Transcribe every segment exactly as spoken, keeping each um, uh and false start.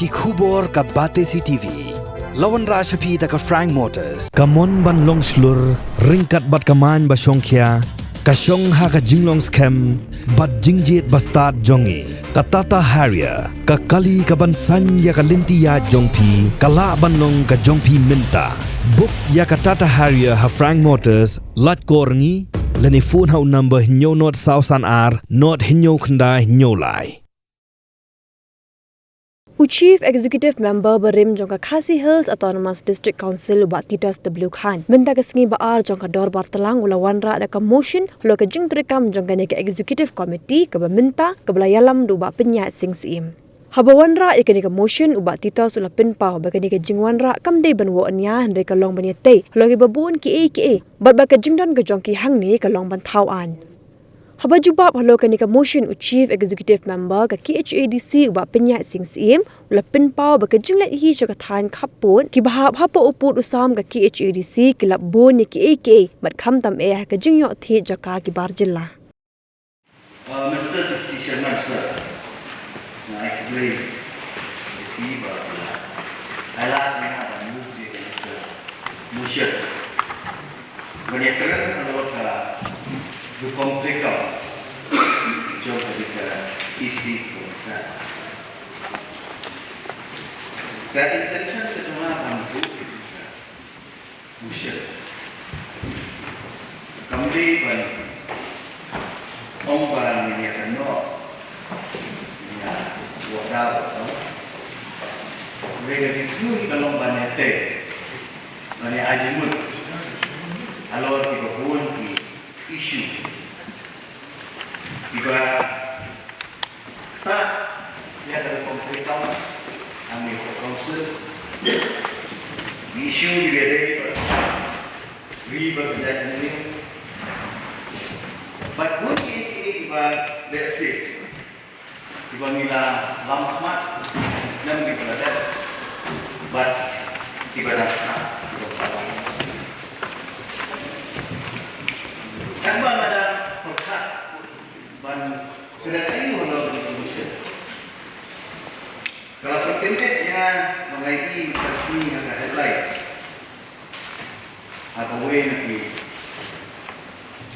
Ki khubor ka Batesi T V. La wanrah sha phi da ka Frank Motors. Ka mon ban long shlur, ryngkat bad ka main ba shongkhia, ka shong ha ka jinglong skhem bad jingjied ba stad jong ngi. Ka Tata Harrier, ka kali ka ban saiñ ïa ka lynti ïaid jong phi, ka lah ban long ka jong phi mynta. Book ïa ka Tata Harrier ha Frank Motors, lait kor ngi, lane phone ha u number hynñiew nod saw san ar, nod hynñiew khyndai hynñiew lai. U Chief Executive Member barim jong ka Khasi Hills Autonomous District Council, u Bah Titos W Chyne, mynta ka sngi ba ar jong ka dorbar tlang u la wanrah da ka motion halor ka jingtreikam jong kane ka Executive Committee kaba mynta, kaba la ïalam da u Bah Pynïaid Sing Syiem. Haba wanrah ïa kane ka motion, u Bah Titos u la pynpaw ba kane ka jingwanrah kam dei ban woh nia, hynrei ka long ban ïatei halor kiba bun kiei kiei, bad ba ka jingdon ka jong ki hangne ka long ban thaw aiñ. Haba jubab halor kane ka motion, u Chief Executive Member ka K H A D C, u Bah Pynïaid Sing Syiem, u la pynpaw ba ka jingleit hi sha ka thaiñ khappud, kiba hap hapoh u pud u sam ka K H A D C, ki la bun ïa kiei kiei, bad khamtam eh ha ka jingïoh thied jong ka ki bar jylla. Uh, Mister Deputy Chairman, sir, nga ai khublei ïa phi ba phi la, ai lad ïa nga ban move ïa kane ka motion. Ban ïakren halor ka rukom treikam jong kane ka E C contract. Ka intention ka jong nga ban move ïa kane ka motion kam dei ban ong ba ngin ïa kynnoh, ngin ïa wad da wad da. Hynrei ka jingthmu hi ka long ban ïatei, ban ïa ai jingmut halor kiba bun ki issue kiba ktah ïa ka rukom treikam hangne ha ka council. Ki issue kiba dei bad ri bad jaitbynriew, bad bun kiei kiei kiba lehse kiba ngi la lam khmat ha ki snem kiba la dep bad kiba dang sah, kiba la lam. Katba nga dang pyrkhat ban kren aïu halor kane ka motion, ka la pynkyndit ïa nga ba nga ïohi mynta ka sngi ha ka headline, ha kawei na ki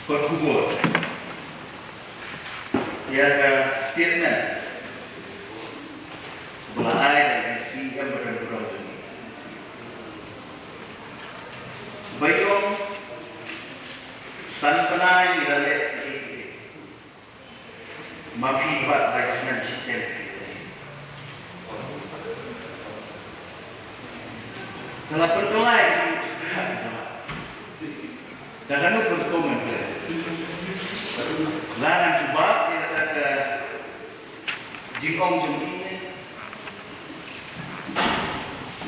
kot khubor, ïa ka statement ba la ai da u C E M ba don burom jong ngi, ba ïa ong san bnai ngi la leh kiei kiei, ma phi wad lai snem shiteng. Te la pynkylla ïa ki, da kano ka rukom? Lada ngan jubab ïa kata ka jingong jong i ne,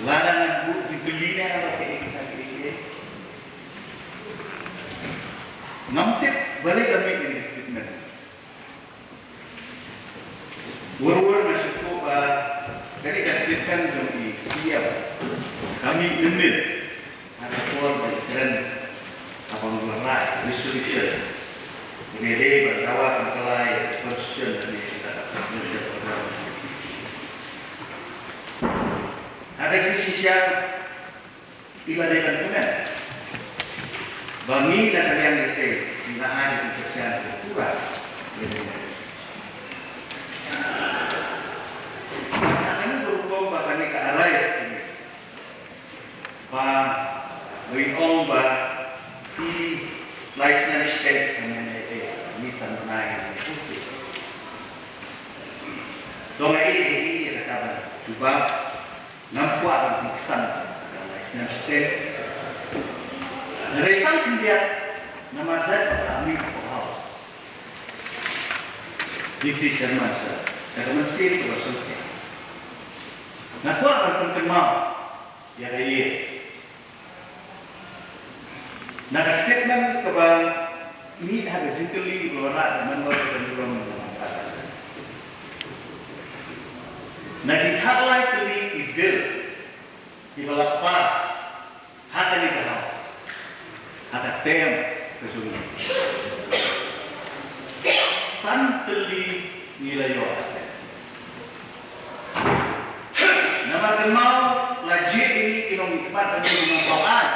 lada ngan buh jingkylli ne, ha kaba ïa kita kiei kiei, ngam tip balei ka mih ïa kane ka statement. Wur wur nga sngewthuh ba kane ka statement jong i C E M ka mih mynmiet ha ka por ba i kren, ha ba u la rah resolution, kaba ïadei bad dawa kylla ïa ka constitution lane ka presidential order. Ha ka jingshisha, i la dei ban kmen ba ngi na ka liang ïatei ngi la ai ïa ki kyrshan kiba pura ïa ngi. Bad ha kano ka rukom ba kane ka arise, ba, ba i ong ba i lai snem shiteng ka mih ïatei, ngi san bnai ngi ïatei. To nga ïeit ïa kata ban jubab. Ngam kwah ban pynksan ka lai snem shiteng. Hynrei tang khyndiat namar jait ba ka la mih ha ka House, Deputy Chairman sir, da ka mynsiem kaba sngewthuh, nga kwah ban pynkynmaw ïa ka ïing. Na ka statement kaba mih ha ka jingkylli ba la rah da u Member ka Jong Burom, na ki khatlai tylli ki bill kiba la pass ha kane ka House ha ka term ka jong ngi, san tylli ngi la ïoh assent. Kynmaw la jied ïa ngi ki nongmihkhmat ban ïa ngi nongthaw aiñ.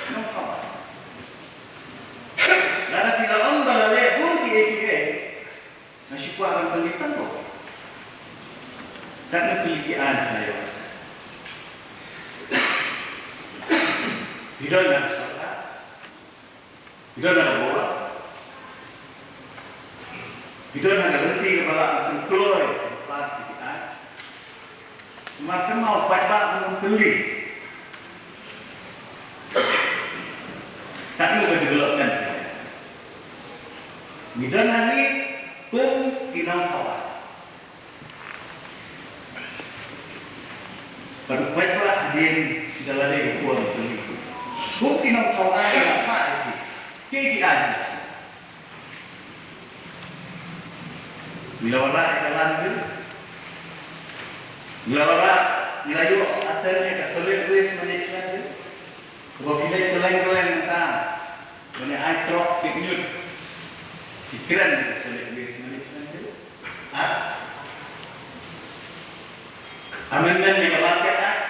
Nongthaw aiñ. Lada phi la ong ba la leh bun kiei kiei, nga shu kwah ban pynlitang ko. Katno tylli ki aiñ phi la ïoh. Phi don ha ka sorkar. Phi don ha ka bor. Phi don ha ka lynti kaba lah ban pynkloi, ban pass ïa ki aiñ. Namar kynmaw paidbah ym pynlong. Katno ka development. Ngi don hangne kum ki nongthaw aiñ. Bad u paidbah hadien da la dei u por u pynlong. Kum ki nongthaw aiñ la phah ïa ki. Kiei ki aiñ? Ngi la wanrah ïa ka landfill. Ngi la wanrah, ngi la ïoh assent ïa ka solid waste management bill. Kaba phi leit kylleng kylleng mynta ban ai trok tied ñiut. Phi kren ïa ka solid waste management bill. Ha? Amendment ïa ka Market Act.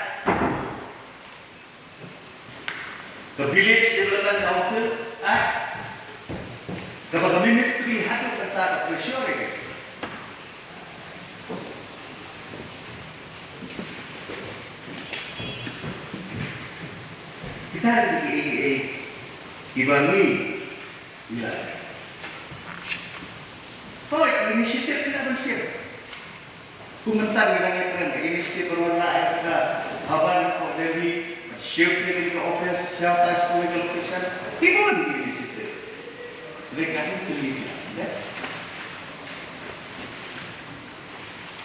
Ka Village Development Council Act. Kaba ka ministry haduh mynta ka pressure ïa ka. Kita kiei kiei kiba ngi ïa. Hooid, initiative ki lah ban shim. Kum mynta ngi dang ïakren ka initiative ban wanrah ïa ka harbor hapoh Delhi, ban shift ïa ka office shelter sha ka location. Ki bun ki initiative. Mereka ni teliti. Ya.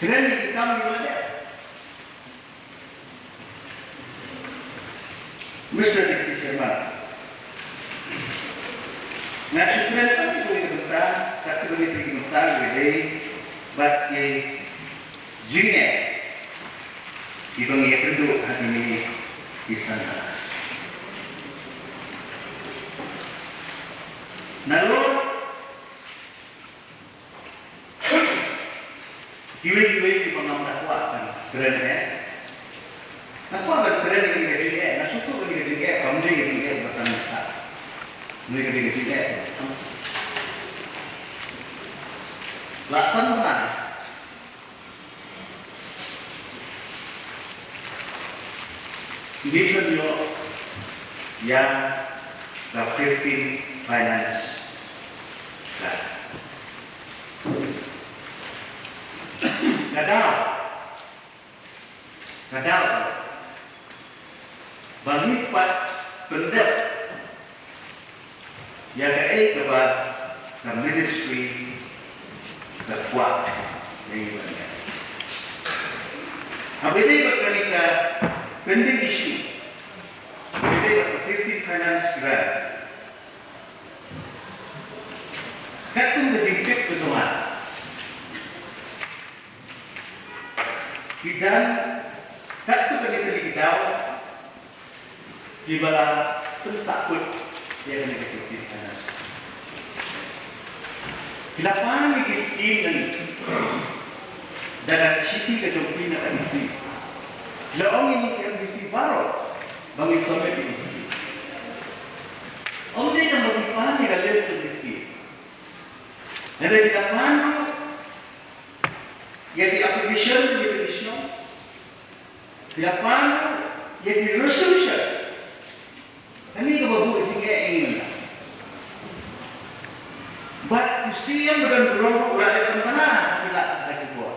Kren ïa ki kam ngi la dep. Mister Deputy Chairman, nga shu kren tang ïa kawei ka bynta, katto katne ka bynta kaba dei bad ki jingeh kiba ngi ïakynduh ha kine ki sandara. Nalor kiwei kiwei kiba ngam da kwah ban kren eh. Nga kwah ban kren ïa kane ka jingeh, nga sngewthuh kane ka jingeh kam dei ka jingeh ba tang ka. Kane ka dei ka jingeh. La san bnai ngi shon ïoh ïa ka fifteen Finance Grant. Ka daw, ka daw ba ngi pat pyndep ïa kaei kaba ka ministry ka kwah ïa ngi ban ïa. Haba ïadei bad kane ka pending issue, haba ïadei bad ka fifteen Finance Grant, katkum ka jingtip ka jong nga, ki don katto katne tylli ki daw kiba la pynsahkut ïa kane ka jingtip. Ki la pan ïa ki skim na ngi da ka shithi ka jong ki na ka E C. Ki la ong ïa ngi ki M D C baroh ba ngin submit ïa ki skim. Ym dei tang ba ki pan ïa ka list jong ki skim. Hynrei ki la pan ruh ïa ki application, ïa ki petition, ki la pan ruh ïa ki resolution. Kane kaba buh jingeh ïa ngi mynta. Bad u C M ba don burom ruh u la leh pynbna ha ki lad ha ki bor.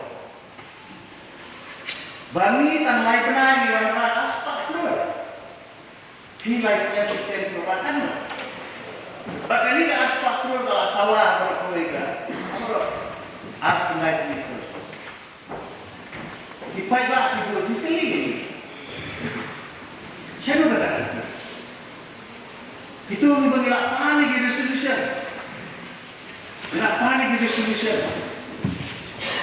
Ba ngi tang lai bnai ngi wanrah arspah klur. Phi lai snem phi ten klur, kan? Bad kane ka arspah klur ka la sawa baroh kawei ka, baroh ar tylli ki klur. Ki paidbah ki bun ki kylli. Shano kata ka skim? Kito kiba ngi la pan ïa ki resolution. Ngi la pan ïa ki resolution.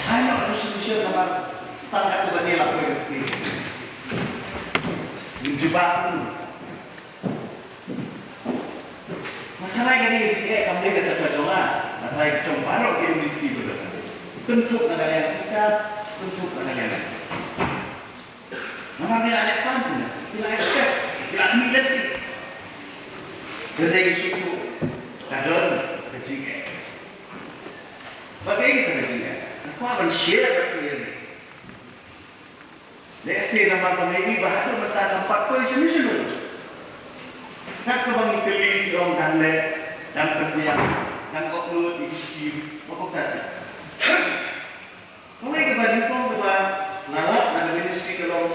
Ai noh resolution namar tang katto katne la poi ka skim. Ngim jubab. Nga tharai kane ka jingeh kam dei kata ka jong nga. Nga tharai ka jong baroh ki M D C ba don. Kynthup na ka liang synshar, kynthup na ka liang. Ki la leh plan, ki la expect, ki la khmih lynti. Te dei shuh ka don ka jingeh. Ba dei ka jingeh. Nga kwah ban share bad phi ïa kane. Lehse namar ba ngi i ba haduh mynta kam pat poi shano shano. Katba ngi kylli ki ong dang leh, dang pynbiang, dang upload ïa ki scheme, ba kumta. Kawei kaba nyngkong kaba la lap na ka ministry ka long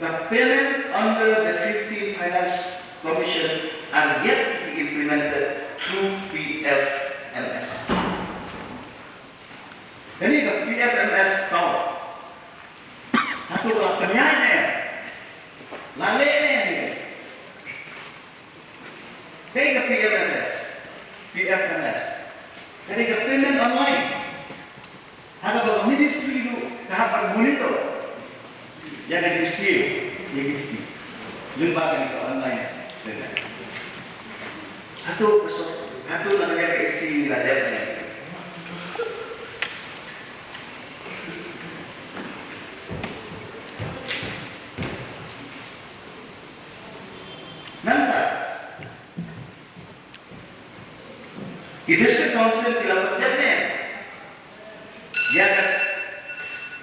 ka payment under the fifteenth Finance Commission are yet to be implemented through P F M S. Kane ka P F M S account, hato ka la pynïaid ne em? La leh ne em? Kaei ka P F M S? P F M S ka dei ka payment online. Haba ka ministry ruh ka hap ban monitor ïa ka jingsiew ïa ki skim lyngba kane ka online payment. Hato ka sor, hato na ka liang ka A C la dep ne? Nangta ki District Council ki la pyndep ne ïa ka,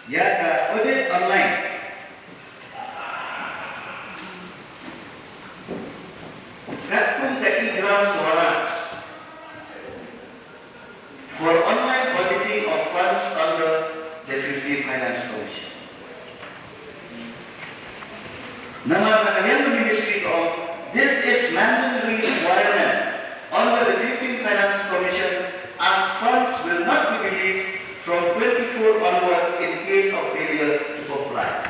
ïa ka audit online? Katkum ka e-Gram Swaraj for online auditing of funds under the fifteenth Finance Commission. Namar na ka liang ka ministry ka ong, this is mandatory requirement under the fifteenth Finance Commission, as funds will not be released from twenty-four onwards in case of failure to comply.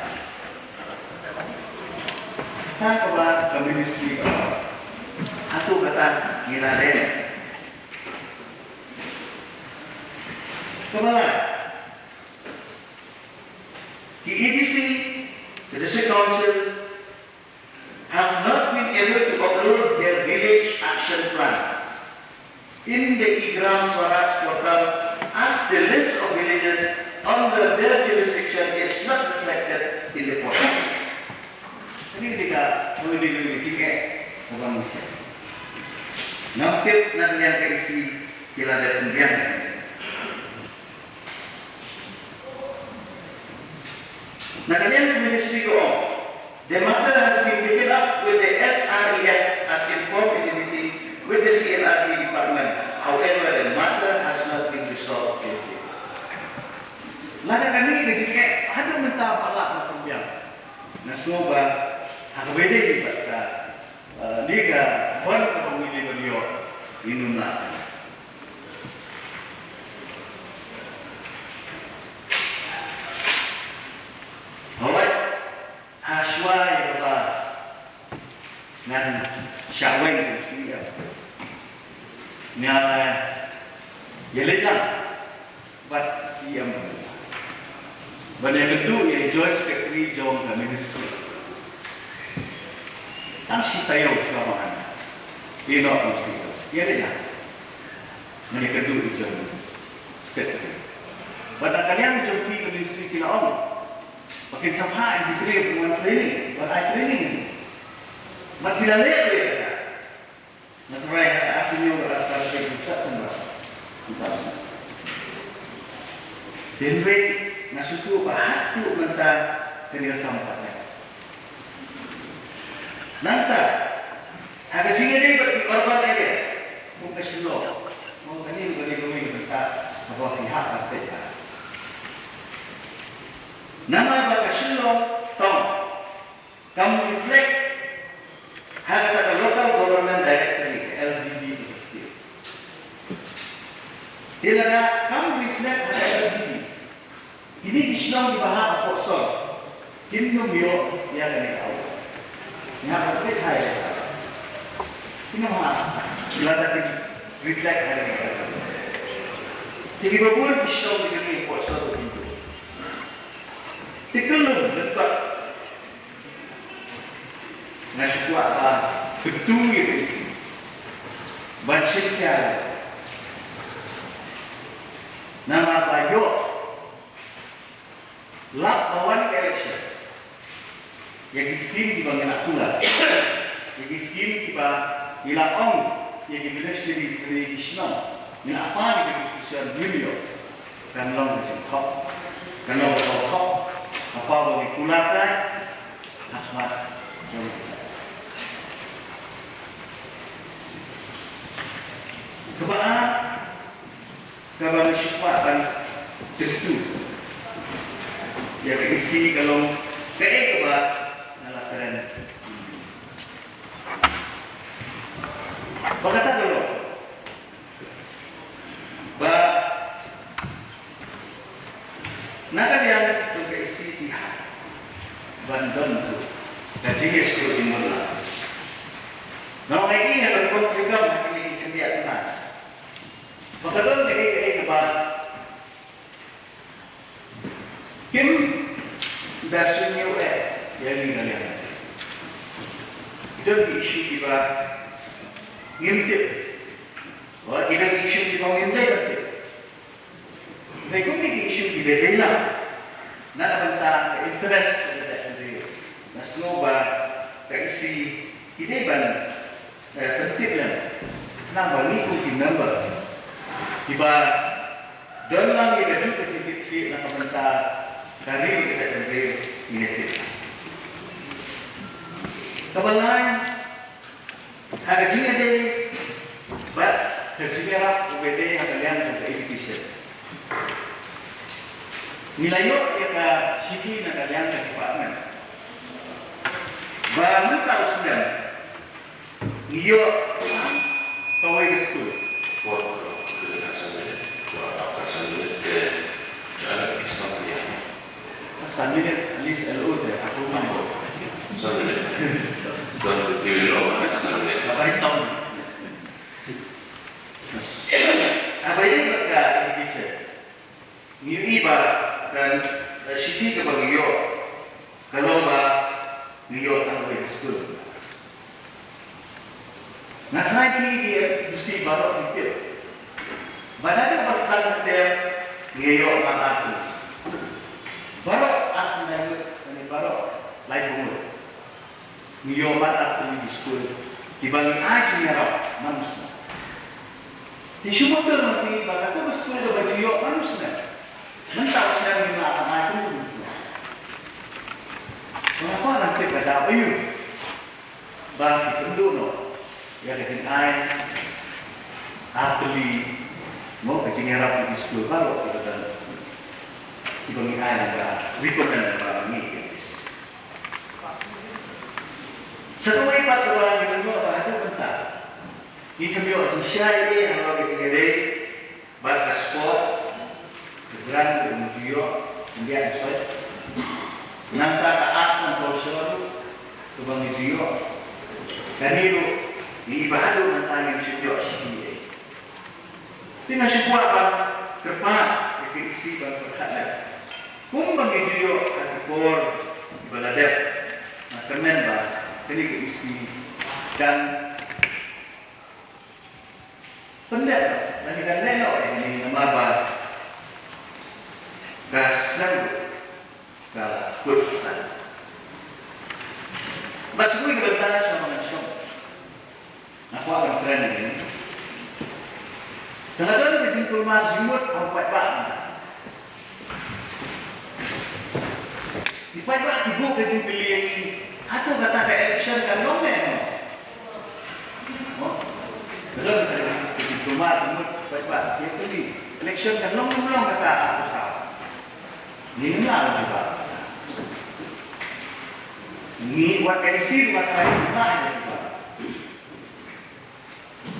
Kata kaba ka ministry ka ong. Hato kata ngi la leh? Kaba lai, ki A D C, the District Council, have not been able to upload their village action plans in the e-Gram Swaraj portal, as the list of villages under their jurisdiction is not reflected in the portal. Kane ka dei ka, kawei na ki jingeh kaba ngi shem. Ngam tip na ka liang ka A C ki la dep pynbiang. Na ka liang ka ministry ka ong, the matter has been taken up with the S R E S as informed in the meeting with the C and R D department. However, the matter has not been resolved till date. Lada kane ka jingeh haduh mynta ba la pynbiang, nga sngew ba ha kaba ïadei bad ka, eh, ne ka fund kaba ngi dei ban ïoh, ngin ym lah. Hooid, ha shuwa ïa kaba ngan shah weng kum C E M, nga la ïaleit lang bad C E M ban ïakynduh ïa i Joint Secretary jong ka ministry. Tang shi taïew shuwa ba ngan ïeh noh kum C E M, ïaleit lang. Ngan ïakynduh ïa i Joint Secretary. Bad na ka liang jong ki ka ministry ki la ong ba kin sa phah ïa ki briew ban wan training, ban ai training. Bad ki la leh ruh ïa kata. Nga tharai ha ka ar taïew ba la dep, ki la pynbha. Hynrei nga sngewthuh ba haduh mynta kane ka kam pat. Nangta ha ka jingïadei bad ki urban areas kum ka Shillong, kum kane ka dei kawei ka bynta kaba phi hap ban peit bha. Namar ba ka Shillong town kam reflect ha kata ka Local Government Directory, ka L G D. Te lada kam reflect ha ka L G D, kine ki shnong kiba hap hapoh sor kin ym ïoh ïa kane ka award. Ngi hap ban peit ha ïa kata. Kin ym hap, lada kin reflect ha kane ka award. Te kiba bun ki shnong kiba ngi hapoh sor kin ym. Te kyllum lyngkot. Nga shu kwah ba kyntu ïa ka A C ban shim khia. Namar ba ïoh lap ba wan ka election, Ïa ki skim kiba ngi la kular, ïa ki skim kiba ngi la ong ïa ki beneficiaries lane ïa ki shnong, ngi la pan ïa ki resolution, ym ïoh. Kan long ka jingthok, kan long ka jingthok ha kaba ngi kular kai ha khmat jong ki. Kaba ar, kaba ngi shu kwah ban kyntu ïa ka E C ka long kaei kaba nga la kren. Ba kata ka long ba na ka liang jong ka E C ki hap ban don ka jingïasyllok jingmut lang. Nga ong ïa ka curriculum ha kine ki khyndiat bnai. Ba ka don kaei kaei kaba kim da shu ñiew eh ïa ngi na liang. Ki don ki issue kiba ngim tip. Wa ki don ki issue kiba ngim dei ban tip. Hynrei kum ki issue kiba dei lang na ka bynta ka interest ka dei, nga sngew ba ka E C ki dei ban eh, pyntip lem. Khnang ba ngi kum ki member kiba don lang ïa kajuh ka jingkitkhlieh na ka bynta ka ri ka jaitbynriew ngin ïa tip. Kaba lai, ha ka jingïadei bad ka jingïarap kaba dei ha ka liang jong ka education. Ngi la ïoh ïa ka shithi na ka liang ka department ba mynta u snem ngi ïoh kawei ka skul. San minit, at least, L O te, aku mah. San minit. Don tu lo, san minit. Apa hitam? Apa ini baka education? Ngi ïohi ba kan, eh, shithi kaba ngi ïoh ka long ba ngi ïoh tang wei skul. Nga tharai phi ki M D C baroh phi tip ba naduh ba san ter ngi ïoh mar ar tylli. Baroh ar tylli ngut, lane baroh lai bnai ngut. Ngi ïoh mar ar tylli ki skul kiba ngi ai jingïarap man u snem. Te shu mutdur ma phi ba kato ka skul kaba ju ïoh man u snem, mynta u snem ngim lah ban ai kumno u snem. Nga kwah ban tip ka daw aïu ba ki pynduh noh ïa ka jingai ar tylli, mo, ka jingïarap ïa ki skul baroh kiba don, kiba ngi ai, ba recommend ba ngi. Sa kawei pat kaba ngi pynduh ba haduh mynta ngi khlem ïoh jingshai ei ei halor ka jingïadei bad ka sports, ka grant kaba ngi ju ïoh khyndiat shuh. Nangta ka arts and culture ruh kaba ngi ju ïoh, kane ruh ngi i ba haduh mynta ngim shym ïoh shithi ei. Te nga shu kwah ban kyrpad ïa ka E C ban pyrkhat lem. Kumba ngi ju ïoh ha ki por ba la dep, nga kyrmen ba kane ka E C kan pyndep lane kan leh noh ïa kane namar ba ka snem ruh ka kut san. Bad shuh ka bynta shuh ba ngan shong. Nga kwah ban kren ïa kane. Ka la don ka jingkulmar jingmut ha u paidbah mynta. Ki paidbah ki buh ka jingkylli ïa ngi, hato kata ka election kan long ne em? Mo? Ka don ka jingkulmar jingmut paidbah ki kylli, election kan long ne em long kata ha ka saw? Ngi ngim lah ban jubab. Ngi wat ka E C ruh nga tharai ngim lah ban jubab.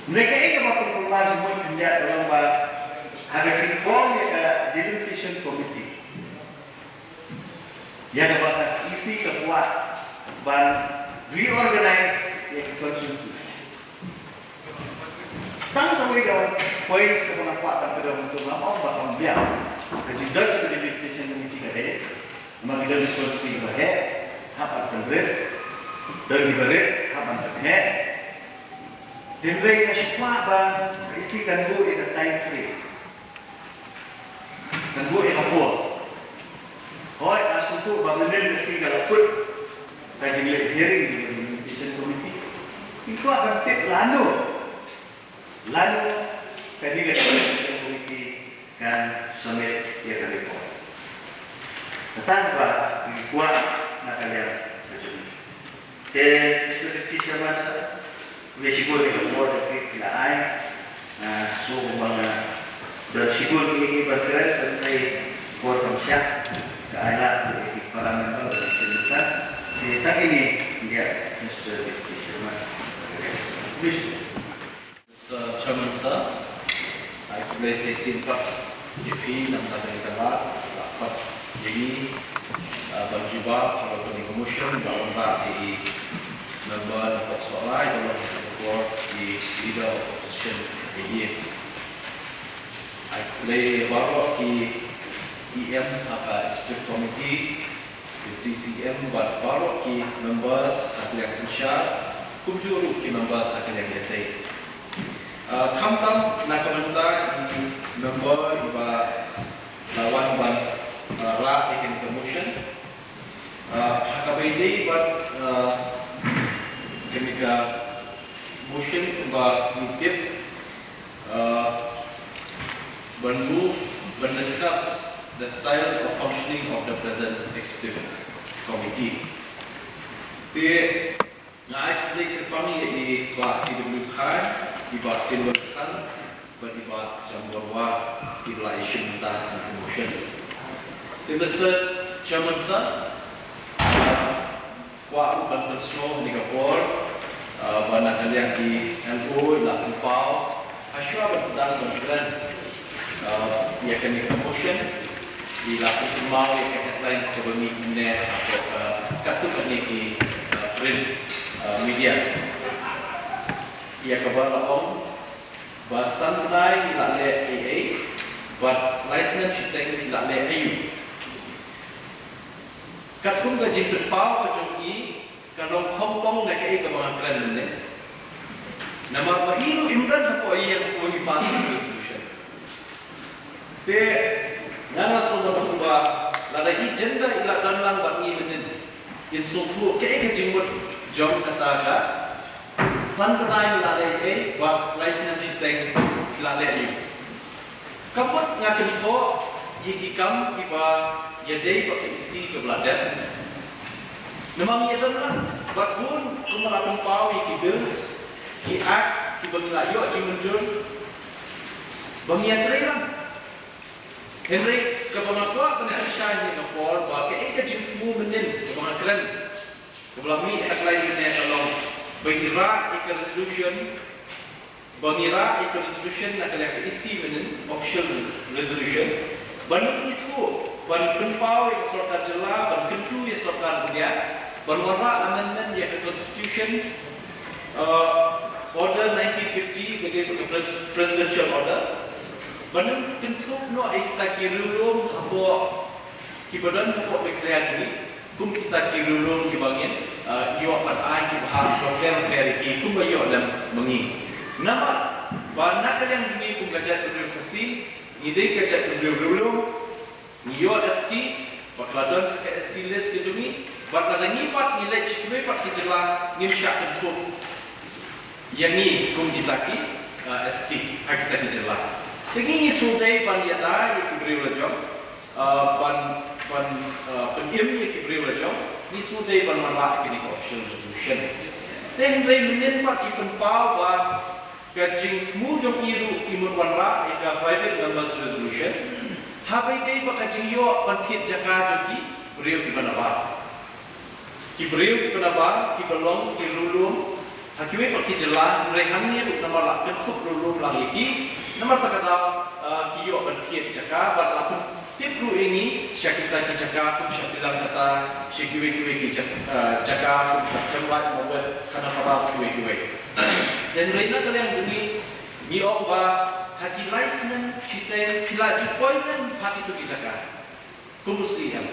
Hynrei kaei kaba pynkulmar jingmut khyndiat ka long ba ha ka jingform ïa ka delimitation committee, ïa kaba ka E C ka kwah ban reorganize ïa ka constituency. Tang kawei ka points kaba nga kwah ban kdew hangto, ngam ong ba kam biang. Ka jingdon ka delimitation committee ka dei namar ki don ki constituency kiba heh, hap ban pynrit, don kiba rit, hap ban pynheh. Hynrei nga shu kwah ba ka E C kan buh ïa ka time frame, kan buh ïa ka por. Hooid, nga sngewthuh ba mynnin ka sngi ka la kut, ka jingleh hearing jong ka Implementation Committee, ngi kwah ban tip lano, lano ka Implementation Committee kan submit ïa ka report. Kata ba ngi kwah na ka liang ka jong ngi. Te Mister Deputy Chairman, ngi shibun ïa ka bor ki la ai, ah, so ba nga don shibun ïa ki ban kren, ban ai bor kam shah ka ai lad ïa ki para member ba ki chen mynta. Te tang ine, ïa, Mister Deputy Chairman. Please. Mister Chairman Sir, ai khublei sa shisien pat ïa phi namar ba phi la, la phah ïa ngi, ah, ban jubab halor kane ka motion ba wanrah ïa i member na pdeng Sohra, i ba long ha ka por i leader of opposition ïa ngi. Ai khublei ïa baroh ki E M ha ka executive committee, Deputy C M bad baroh ki members ha ka liang synshar, kumjuh ruh ki members ha ka liang ïatei. Ah, khamtam na ka bynta i member iba la wan ban, ah, rah ïa kane ka motion. Ah, ha kaba ïadei bad, ah, kane ka motion ba ngi tip, ah, ban move, ban discuss the style of functioning of the present executive committee. Te nga ai khublei kyrpang ïa i Bah T W Khan, i Bah Tynwar Khan bad i Bah Jambor War, iba la ïashim bynta ha kane ka motion. Te Mister Chairman Sir, kwah ruh ban pynsngew ha kane ka por, ah, ba na ka liang i L O i la pynpaw, ha shuwa ban sdang ban kren, ah, ïa kane ka motion, i la pynkynmaw ïa ka headlines kaba mih mynne, ah, katto katne ki, ah, print, ah, media. Ïa kaba la ong ba san bnai ngi la leh ei ei, bad lai snem shiteng ngi la leh aïu. Katkum ka jingpynpaw ka jong i, ka long khongpong na kaei kaba nga kren mynne. Namar ba i ruh im don hapoh i ïa kaei kaba ngi pass resolution. Te nga nga sngewbha ba lada i agenda i la don lang bad ngi mynnin, in sngewthuh kaei ka jingmut jong kata ka san bnai ngi la leh ei ei, bad lai snem shiteng ngi la leh aïu. Ka mut nga kynthoh ïa ki kam kiba ïadei bad ka E C kaba la dep. Namar ngi ïa don lang bad bun kumba la pynpaw ïa ki bills, ki act kiba ngi la ïoh jingmynjur ba ngi ïatrei lang. Hynrei kaba nga kwah ban pynshai ha kane ka por ba kaei ka jingthmu mynnin kaba nga kren, kaba la mih ha ka lai mynne ka long ba ngi rah ïa ka resolution, ba ngi rah ïa ka resolution na ka liang ka E C mynnin, official resolution, ban ym ithuh, ban pynpaw ïa ka sorkar jylla, ban kyntu ïa sorkar India ban wanrah amendment ïa ka constitution, uh, order nineteen fifty, ka dei ka pres-, presidential order, ban ym kynthup noh ïa kita ki riewlum hapoh, kiba don hapoh Meghalaya jong ngi kum kita ki riewlum kiba ngin, uh, ïoh ban ai ki bhah bapher bapher ïa ki kumba ïoh lem ma ngi. Namar ba na ka liang jong ngi kum ka jaitbynriew Khasi, ngi dei ka jaitbynriew riewlum, ngi ïoh S T, ba ka la don ka S T list ka jong ngi, bad lada ngi pat ngi leit sha kiwei pat ki jylla, ngim shah kynthup ïa ngi kum kita ki, uh, S T ha kita ki jylla. Te ngi, ngi shu dei ban ïada ïa ki briew la jong, uh, ban, ban, uh, pynim ïa ki briew la jong, ngi shu dei ban wanrah ïa kane ka official resolution. Te hynrei mynnin pat ki pynpaw ba ka jingthmu jong i ruh i mut wanrah ïa ka private members resolution, haba ïadei bad ka jingïoh ban thied jaka jong ki briew kiba nabar. Ki briew kiba nabar, kiba long ki riewlum ha kiwei pat ki jylla, hynrei hangne ruh namar la kynthup riewlum lang ïa ki, namar kata ka daw, ah, ki ïoh ban thied jaka, bad la pyntip ruh ïa ngi sha kita ki jaka, kum sha Pyilang kata, sha kiwei kiwei ki jak-, ah, jaka, kum sha Khlem Wait, Mawbet, Khanapara, kiwei kiwei. Hynrei na ka liang jong ngi, ngi ong ba ha ki lai snem shiteng phi la ju poi lem ha kito ki jaka kum u C E M.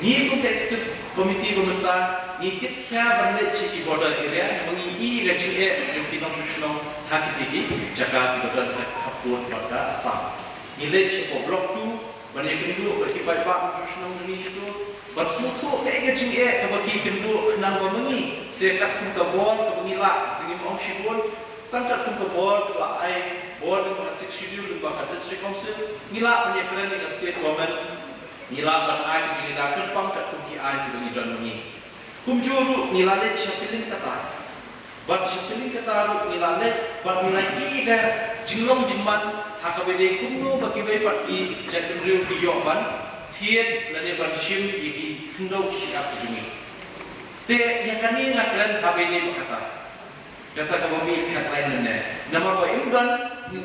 Ngi kum ka executive committee ba mynta ngi kit khia ban leit sha ki border area, namar ngi i ka jingeh jong ki nongshong shnong ha kito ki jaka kiba don ha ka pud bad ka Assam. Ngi leit sha ka Block two ban ïakynduh bad ki paidbah nongshong shnong jong ngi shato, ban sngewthuh kaei ka jingeh kaba ki kynduh khnang ba ma ngi, se katkum ka bor kaba ngi lah, se ngim ong shibun, tang katkum ka bor ba la ai bor lyngba ka Sixth Schedule, lyngba ka District Council, ngi lah ban ïakren ïa ka State Government, ngi lah ban ai ka jingïada kyrpang katkum ki aiñ kiba ngi don ma ngi. Kumjuh ruh ngi la leit sha Pilingkata. Bad sha Pilingkata ruh ngi la leit, bad ngi la ïohi ka jinglong jingman, ha kaba dei kumno ba kiwei pat ki jaitbynriew ki ïoh ban thied lane ban shim ïa ki khyndew ki shyiap ki jong ngi. Te ïa kane nga kren ha kaba dei ba kata. Kata kaba mih headline mynne. Namar ba im don,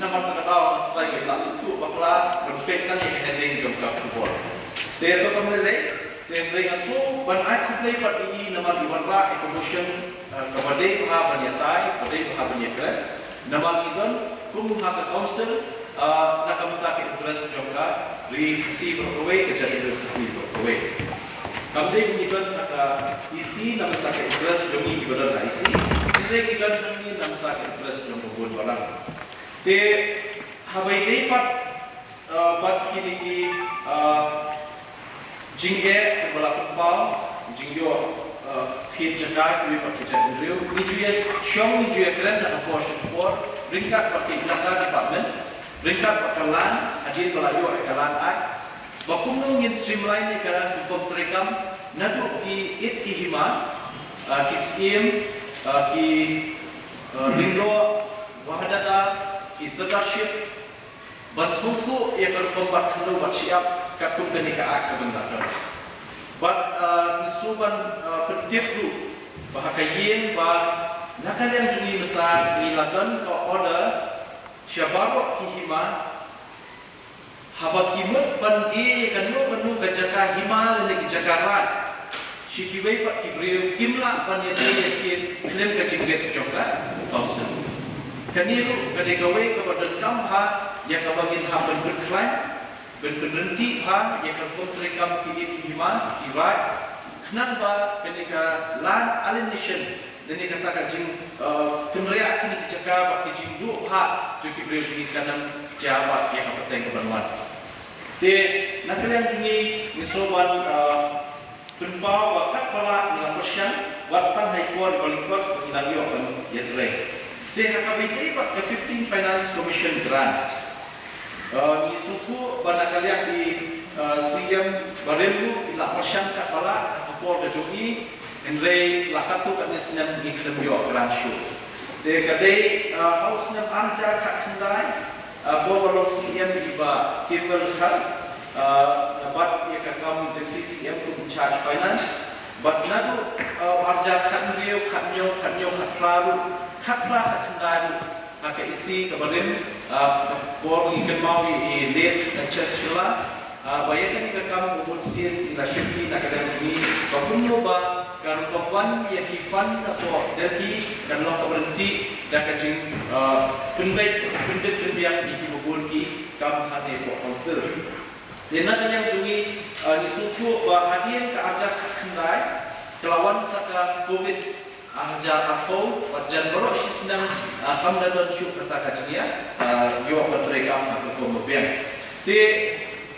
namar kata ka daw nga try ban lah sngewthuh bakla, ban peit tang ïa ka heading jong ka khubor. Te to kam lei lei, te hynrei nga sngew ban ai khublei pat ïa i namar i wanrah ïa ka motion, eh, kaba dei bha ban ïatai, ba dei bha ban ïakren. Namar ngi don kum ha ka council, ah, na ka bynta ka interest jong ka Ri Khasi baroh kawei, ka jaitbynriew Khasi baroh kawei. Kam dei ngi don ha ka E C na ka bynta ka interest jong ngi kiba don ha E C, hynrei ngi don hangne na ka bynta ka interest jong ka bun balang. Te haba ïadei pat, ah, bad kine ki, ah, jingeh kaba la pynpaw, jingïoh, eh, thied jaka kiwei pat ki jaitbynriew, ngi ju ïa shong, ngi ju ïakren ha ka por sha ka por, ryngkat bad ka Elaka Department, ryngkat bad ka Land, hadien ba la ïoh ïa ka Land Act, ba kumno ngin streamline ïa ka rukom treikam, naduh ki ïit ki hima, eh, ki syiem, eh, ki, eh, lyngdoh, Wahadada, ki Sirdarship, ban sngewthuh ïa ka rukom bat khyndew bat shyiap katkum kane ka Act kaba ngi la don. Bad, ah, ngi shu ban, ah, pyntip ruh ba ha ka ïing ba na ka liang jong ngi mynta ngi la don ka order sha baroh ki hima, haba ki mut ban die ïa kano kano ka jaka hima lane ki jaka raid sha kiwei pat ki briew, kim lah ban ïadei ïa ki khlem ka jingbit jong ka council. Kane ruh ka dei kawei kaba donkam bha ïa kaba ngin hap ban pynkhlaiñ, ban pynryntih bha ïa ka rukom treikam ki ïit ki hima, ki raid, khnang ba kane ka land alienation, lane kata ka jing, eh, kynriah kine ki jaka bad ki jingduh bha jong ki briew jong ngi kan ym jia bad ïa ka pateng kaban wan. Te na ka liang jong ngi ngi shu ban, eh, pynpaw ba katba lah ngi la pyrshang, wat tang ha i por ba lyngkot ba ngi dang ïoh ban ïatrei. Te ha kaba ïadei bad ka fifteen Finance Commission grant, eh, ngi sngewthuh ba na ka liang i, eh, C M barim ruh i la pyrshang katba lah ha ka por ka jong i, hynrei la katto katne snem ngi khlem ïoh grant shuh. Te ka dei, eh, ha u snem ar hajar khatkhyndai, eh, por ba long C M i Bah Timewell Khan, eh, bad ïa ka kam Deputy C M kum in charge finance. Bad naduh, eh, ar hajar khathynriew, khathynñiew, khathynñiew, khatphra ruh, khatphra, khatkhyndai ruh, ha ka E C kaba rim, eh, ka por ngi kynmaw ïa i late H S Shylla, eh, ba ïa kane ka kam u bunsien ngi la shakri na ka liang jong ngi ba kumno ba ka rukom wan ïa ki fund na pdeng Delhi kan long kaba ryntih da ka jing, eh, pynbeit, pynbeit pynbiang ïa kiba bun ki kam hangne hapoh council. Te na ka liang jong ngi, eh, ngi sngewthuh ba hadien ka ar hajar khatkhyndai ka la wan sa ka Covid ar hajar arphew, bad jan baroh shi snem, eh, kam da don shuh kata ka jingïa, eh, ïoh ban treikam ha ka rukom ba biang. Te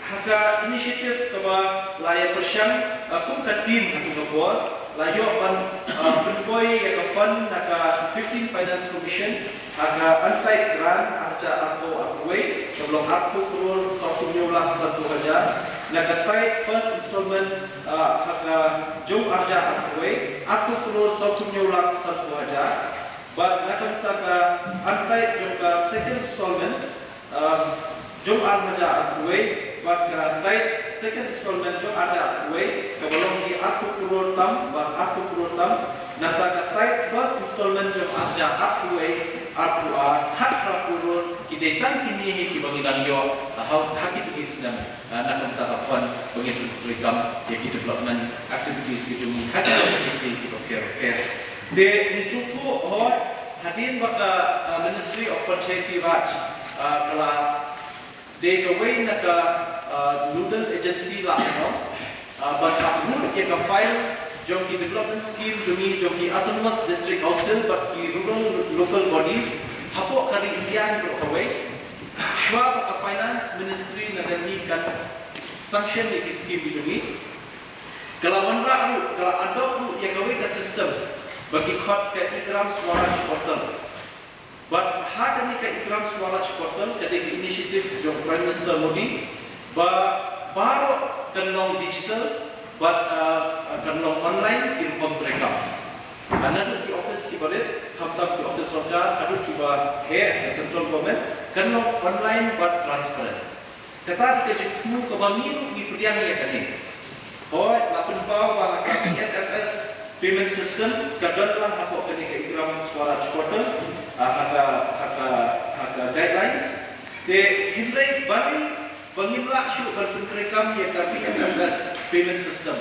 ha ka initiative kaba la ïa pyrshang, eh, kum ka team ha ka por la ïoh ban, eh, pynpoi ïa ka fund na ka fifteen Finance Commission ha ka untied grant ar hajar arphew arphew wei, kaba long arphew klur sawphew hynñiew lak sanphew hajar. Na ka tied first installment, ah, ha ka jong ar hajar arphew wei, arphew klur sawphew hynñiew lak sanphew hajar. Bad na ka bynta ka untied jong ka second installment, ah, jong ar hajar arphew wei, bad ka tied second installment jong ar hajar arphew wei, kaba long ki arphew klur tam, bad arphew klur tam. Nangta ka tied first installment jong ar hajar arphew wei, arphew ar, khatphra klur, ki dei tang kine hi kiba ngi dang ïoh, ah, ha, ha kito ki snem, ah, na ka bynta ka fund ba ngin treikam ïa ki development activities ki jong ngi ha ki agency kiba pher pher. Te ngi sngewthuh hooid hadien ba ka, ah, Ministry of Panchayati Raj, ah, ka la dei kawei na ka, ah, nodal agency la, no? Ah, ban upload ïa ka file jong ki development scheme jong ngi, jong ki autonomous district council bad ki rural local bodies hapoh ka ri India hi baroh kawei. Shuwa ba ka finance ministry na Delhi kan sanction ïa ki scheme ki jong ngi, ka la wanrah ruh ka la adopt ruh ïa kawei ka system ba ki khot ka e-Gram Swaraj portal. Bad ha kane ka e-Gram Swaraj portal ka dei ka initiative jong Prime Minister Modi ba baroh kan long digital bad, ah, kan long online ki rukom treikam. Ah, naduh ki office kiba rit, khamtam ki office sorkar haduh kiba heh ka central government, kan long online bad transparent. Kata ka jingthmu kaba ngi ruh ngi pdiang ïa kane. Hooid, la pynpaw ba ha ka P M F S payment system ka don lang hapoh kane ka e-Gram Swaraj portal, ah, ha ka, ha ka, ha ka guidelines. Te hynrei balei ba ngim lah shuh ban pyntreikam ïa ka P M F S payment system?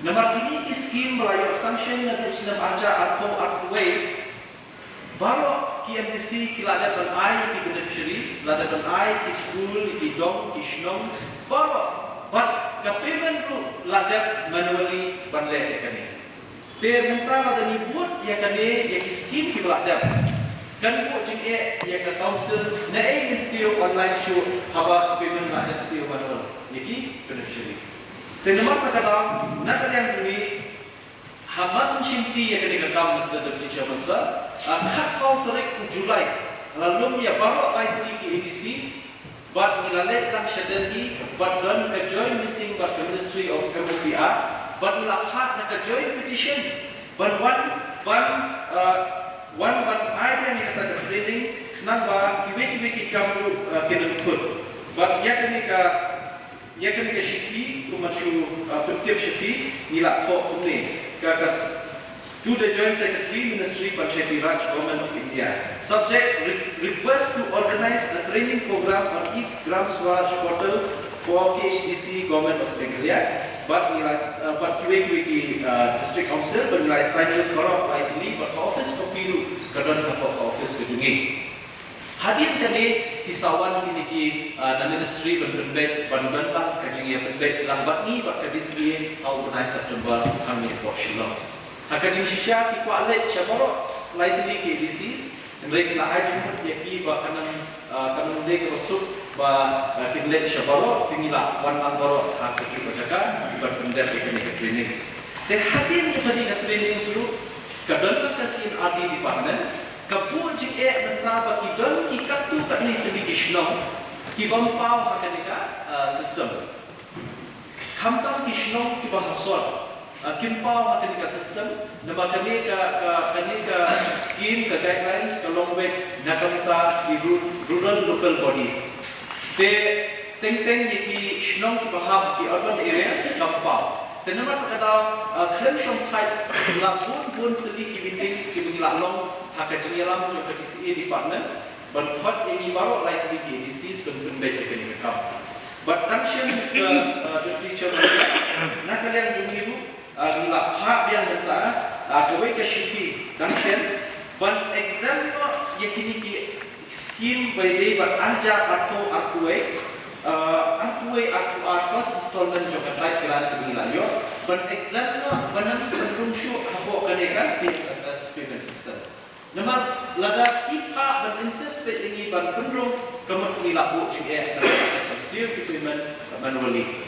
Namar kine ki scheme ba la ïoh sanction naduh u snem arhajar arphew arphew wei, baroh ki M D C ki la dep ban ai ïa ki beneficiaries, la dep ban ai ïa ki skul, ïa ki dong, ïa ki shnong, baroh. Bad ka payment ruh la dep manually ban leh ïa kane. Te mynta lada ngi bud ïa kane, ïa ki scheme kiba la dep, kan buh jingeh ïa ka council, naei ngin siew online shuh haba ka payment la dep siew manual ïa ki beneficiaries. Te namar kata ka daw, na ka liang jong ngi, ha, ma sngewsih ïa kane ka kam, Mister Deputy Chairman Sir, ah, khatsaw tarik u July la lum ïa baroh lai tylli ki A D Cs, bad ngi la leit lang sha Delhi bad don ka joint meeting bad ka Ministry of M O P R, bad ngi la phah na ka joint petition ban wan, ban, ah, wan ban ai ïa kata ka training, khnang ba kiwei kiwei ki kam ruh, ah, kin ym khut. Bad ïa kane ka Ïa kane ka shithi, kumba shu, uh, pyntip shithi, ngi la thoh kumne. Ka, ka s-, to the Joint Secretary, Ministry Panchayati Raj, Government of India. Subject, re-, request to organize a training program on e-Gram Swaraj portal for K H D C, Government of Meghalaya. Bad ngi la, uh, bad kiwei kiwei ki, uh, District Council, bad ngi la sign baroh lai tylli, bad ka office copy ruh ka don hapoh ka office ka jong ngi. Hadien kane ki sa wan kine ki, ah, na ministry ban pynbeit, ban don lang ka jingïapynbeit lang bad ngi bad ka D C A ha u bnai September hangne hapoh Shillong. Ha ka jingshisha ki kwah leit sha baroh lai tylli ki A D Cs, hynrei ngi la ai jingmut ïa ki ba kan ym, ah, kan ym dei kaba suk ba, ah, kin leit sha baroh, te ngi la wan lang baroh ha kajuh ka jaka ban pyndep ïa kine ki trainings. Te hadien ïa kane ka trainings ruh ka don lang ka C and R D department, ka buh jingeh mynta ba ki don ki katto katne tylli ki shnong ki bym paw ha kane ka, ah, system. Khamtam ki shnong kiba ha sor, ah, kim paw ha kane ka system, namar kane ka, ka, kane ka scheme, ka guidelines ka long wei na ka bynta ki ru-, rural local bodies. Te teng teng ïa ki shnong kiba hap ha ki urban areas kam paw. Te namar kata ka daw, ah, khlem shongthait la bun bun tylli ki meetings kiba ngi la long ha ka jingïalam jong ka D C A department ban khot ïa ngi baroh lai tylli ki A D Cs ban pynbeit ïa kane ka kam. Bad dang shen, Mister, ah, Deputy Chairman, na ka liang jong ngi ruh, ah, ngi la phah biang mynta, ah, kawei ka shithi dang shen ban exempt noh ïa kine ki scheme ba ïadei bad arhajar arphew arphew wei, ah, arphew wei arphew ar, first installment jong ka tied grant kaba ngi la ïoh, ban exempt noh, ban ym pynrung shuh hapoh kane ka P M F S payment system. Namar lada ki phah ban insist beit ïa ngi ban pynrung, ka mut ngi la buh jingeh, ban siew ki payment manually.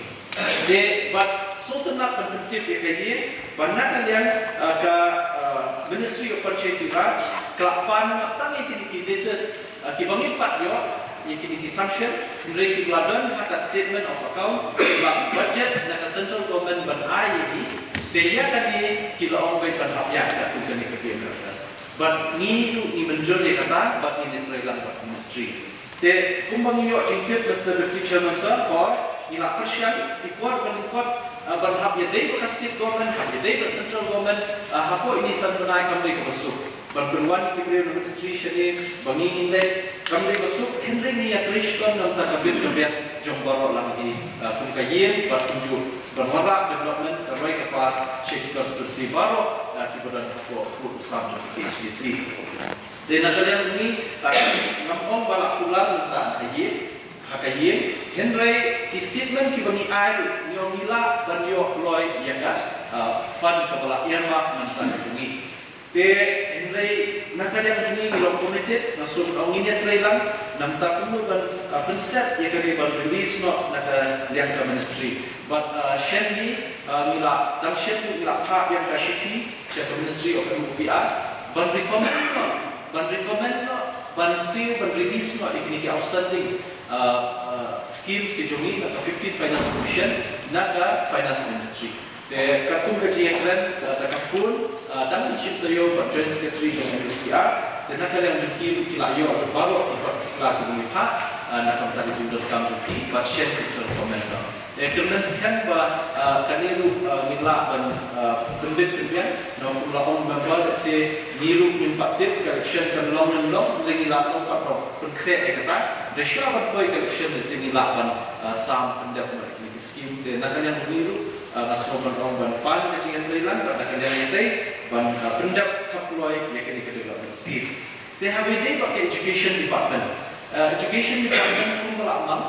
Te bad sngewtynnat ban pyntip ïa ka ïing ba na ka liang, ah, ka, ah, Ministry of Panchayati Raj ka la pan tang ïa kine ki details, ah, kiba ngi pat ïoh, ïa kine ki sanction, hynrei kiba la don ha ka statement of account, kiba budget na ka central government ban ai ïa ngi, te ïa kane ki la ong beit ban hap ïa katto katne ka P M F S. Bad ngi ruh ngi mynjur ïa kata bad ngin ïatreilang bad ministry. Te kumba ngi ïoh jingtip, Mister Deputy Chairman Sir, hooid ngi la pyrshang, ki por ba lyngkot, ah, ban hap ïadei bad ka state government, hap ïadei bad central government, ah, hapoh ine i san bnai kam dei kaba suk. Ban pynwan ïa ki briew na ministry shane ba ngi ngin leit kam dei kaba suk, hynrei ngi ïatrei shitom na ka bynta ka bit ka biang jong baroh lang ki, ah, kum ka ïing bad kumjuh ban wanrah development ka roi ka par sha ki constituency baroh, ah, kiba don hapoh u sam jong ka K H D C. Te na ka liang ngi, ah, ngam ong ba la kular mynta ha ïing, ha ka ïing, hynrei ki statement kiba ngi ai ruh ngi ong ngi lah ban ïoh kloi ïa ka, ah, fund kaba la earmark mynta ka jong ngi. Te hynrei na ka liang jong ngi ngi long committed, nga sngewthuh ngin ïatreilang, Namar kumno ban, ah, pynstep ïa kane ban release noh na ka liang ka ministry. Bad, ah, shen ngi, ah, ngi la, dang shen ngi la phah ïa ka shithi sha ka Ministry of M O P R ban recommend noh, ban recommend noh, ban seal, ban release noh ïa kine ki outstanding, ah, ah, schemes ki jong ngi na ka fifteenth Finance Commission, na ka Finance Ministry. Te katkum ka jingïakren, eh, da ka phone, eh, dang ngi shim taïew bad Joint Secretary jong M O P R, te na ka liang jong ki ruh ki la ïoh baroh ki kot ki sla kiba ngi phah, eh, na ka bynta ka jingdonkam jong ki, bad shen ki syrkhong. Te kyrmen skhem ba, eh, kane ruh, eh, ngin lah ban, eh, pynbit pynbiang, na kum la ong member, lehse ngi ruh ngim pat tip ka election kan long ne em long, lehse ngi lah long pat ban pynkhreh ïa kata, da shuwa ban poi ka election lehse ngi lah ban, eh, sam pyndep noh ïa kine ki scheme. Te na ka liang jong ngi ruh, ah, nga sngew ban ong ban pan ka jingïatreilang bad na ka liang ïatei ban, ah, pyndep khapkloi ïa kane ka development scheme. Te haba ïadei bad ka education department. Ah, education department kumba la ong,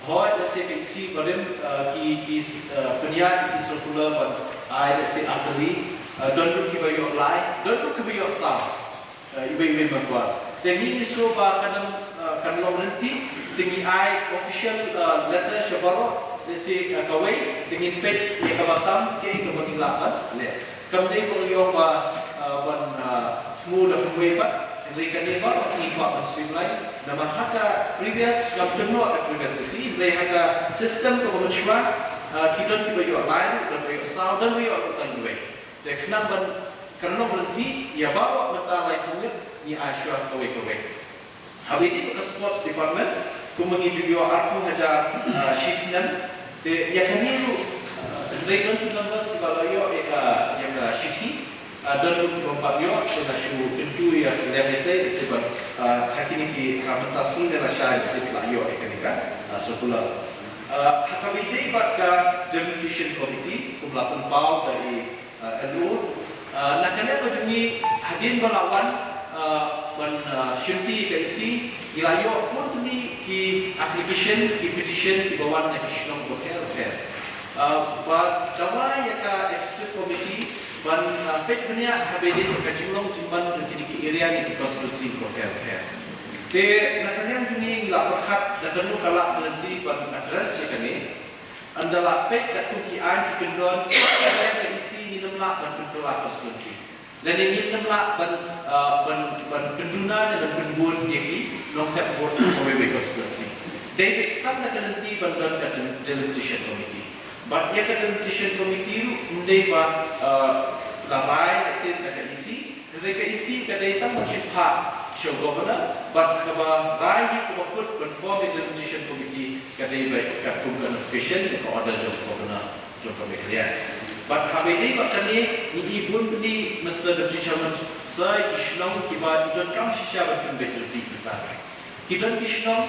hooid lehse ka EC barim, ah, ki, ki, ah, pynïaid ki circular ban ai lehse artylli, ah, don ruh kiba ïoh lai, don ruh kiba ïoh saw. Eh, iwei iwei member. Te ngi sngew ba kan, eh, kan long lynti, te ngi ai official, eh, letter sha baroh, lehse, eh, kawei, te ngin peit ïa kaba tam, kaei kaba ngi lah ban leh. Kam dei ba ngi ong ba, eh, ban, eh, shu da kumwei pat, hynrei kane baroh ngi kwah ban streamline, namar ha ka previous, ngam kynnoh ha ka previous EC, hynrei ha ka system kaba mynshuwa, eh, ki don kiba ïoh lai, don ba ïoh saw, don ba ïoh tang iwei. Te khnang ban kan long lynti ïa baroh mynta laiphew ngut ngi ai shuwa kawei kawei. Haba ïadei bad ka sports department, kumba ngi ju ïoh arphew hajar, ah, shi snem. Te ïa kane ruh, ah, hynrei don ki members kiba la ïoh ïa ka, ïa ka shithi, ah, don ruh kiba ym pat ïoh, te nga shu kyntu ïa ka liang ïatei, lehse ban, ah, ha kine ki, ha mynta sngi ne lashai lehse ki la ïoh ïa kane ka, ah, circular. Ah, ha kaba ïadei bad ka delimitation committee, kumba la pynpaw da i, ah, L O. Ah, na ka liang ka jong ngi hadien ba la wan, ah, ban, ah, shimti ka EC, ngi la ïoh bun tylli ki application, ki petition kiba wan na ki shnong bapher bapher. Ah, ba dawa ïa ka executive committee ban, ah, peit bniah haba ïadei bad ka jinglong jingman jong kine ki area ne ki constituency bapher bapher. Te na ka liang jong ngi ngi la pyrkhat da kano ka lad ka lynti ban address ïa kane. Ynda la peit katkum ki aiñ ki kyndon, ka EC ngim lah ban pynkylla constituency. Lane ngim lah ban, ah, ban, ban pynduna ne ban pynbun ïa ki nongthep vote ha kawei kawei constituency. Dei beit tang da ka lynti ban don ka delimitation committee. Bad ïa ka delimitation committee ruh ym dei ba, ah, la rai lehse da ka EC, hynrei ka EC ka dei tang ban shu phah sha u governor, bad kaba rai hi kaba kut ban form ïa ka delimitation committee ka dei beit katkum ka notification ne ka order jong u governor jong ka Meghalaya. Bad haba ïadei bad kane ngi i bun tylli Mister Deputy Chairman Sir, ki shnong kiba i donkam shisha ban pynbeit lynti mynta. Ki don ki shnong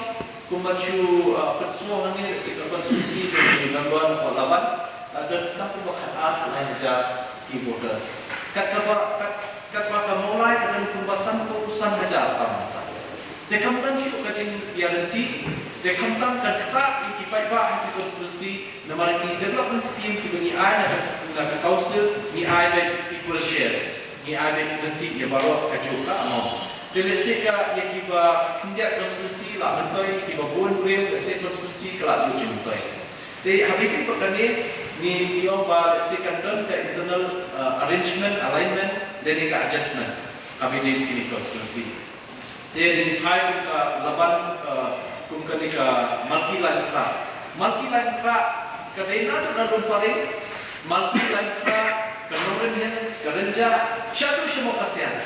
kumba shu, ah, pynsngew hangne lehse ka constituency jong u member na Mawlaban, ah, don tang kumba khatar khatlai hajar ki voters. Kat kaba, kat, katba ka Mawlai ka don kumba sanphew san hajar tam. Te kam don shuh ka jingïalynti, te khamtam kan ktah ïa ki paidbah ha ki constituency, namar ki development scheme kiba ngi ai na ka, na ka council, ngi ai beit equal shares, ngi ai beit lynti ïa baroh kajuh ka amount. Te lehse ka ïa kiba khyndiat constituency la myntoi, kiba bun briew lehse constituency ka la duh jingmyntoi. Te haba ïadei bad kane ngi, ngi ong ba lehse kan don ka internal, uh, arrangement, alignment, lane ka adjustment haba ïadei bad kine constituency. Te ngi phai kum ka Laban, eh, kum kane ka Malki Laitkhrah. Malki Laitkhrah ka dei na ka Lum Paring, Malki Laitkhrah, ka Nongrim Hills, ka Rynjah, shaduh sha Mawkasiang.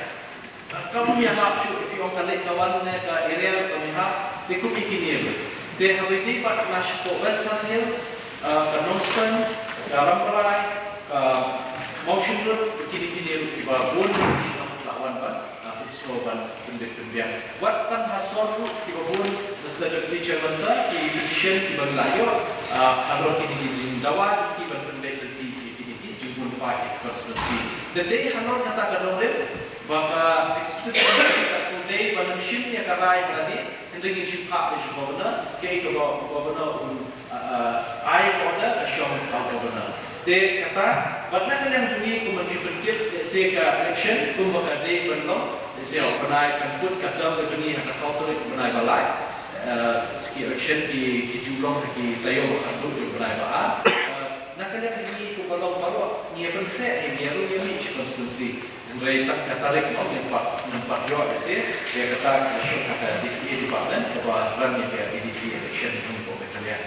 Kam ïahap shuh, phi ong ka leit ka wan ne ka area kam ïahap, te kum ïa kine ruh. Te haba ïadei bad na shapoh West Khasi Hills, eh, ka Nongstoiñ, ka Rambrai, ka Mawshynrut, kine kine ruh kiba bun shnong la wan ban, ah, pynsngew ban pynbeit pynbiang. Wat tang ha sor ruh kiba bun, Mister Deputy Chairman Sir, ki petition kiba ngi la ïoh, ah, halor kine ki jingdawa jong ki ban pynbeit lynti ïa kine ki jingbun paid constituency. Te dei halor kata ka nongrim ba ka executive committee ka shu dei ban ym shim ïa ka rai ha lade, hynrei ngin shu phah ïa sha governor, kaei kaba u governor un, ah, ah, ai order ka shong ha u governor. Te kata, bad na ka liang jong ngi kumba shu pyntip, lehse ka election kumba ka dei ban long, lehse ha u bnai, kan kut ka term ka jong ngi ha ka saw tarik u bnai ba lai. Eh, sa ki election ki, ki ju long ha ki taïew ba khatduh jong u bnai ba ar. Eh, na ka liang jong ngi kumba long baroh, ngi ïa pynkhreh ïa ngi ruh ïa mih sha constituency. Hynrei tang ka tarik mo ngin pat, ngin pat ïoh lehse ïa kata ka shuh ha ka D C A department kaba run ïa ka A D C election jong ngi hapoh Meghalaya.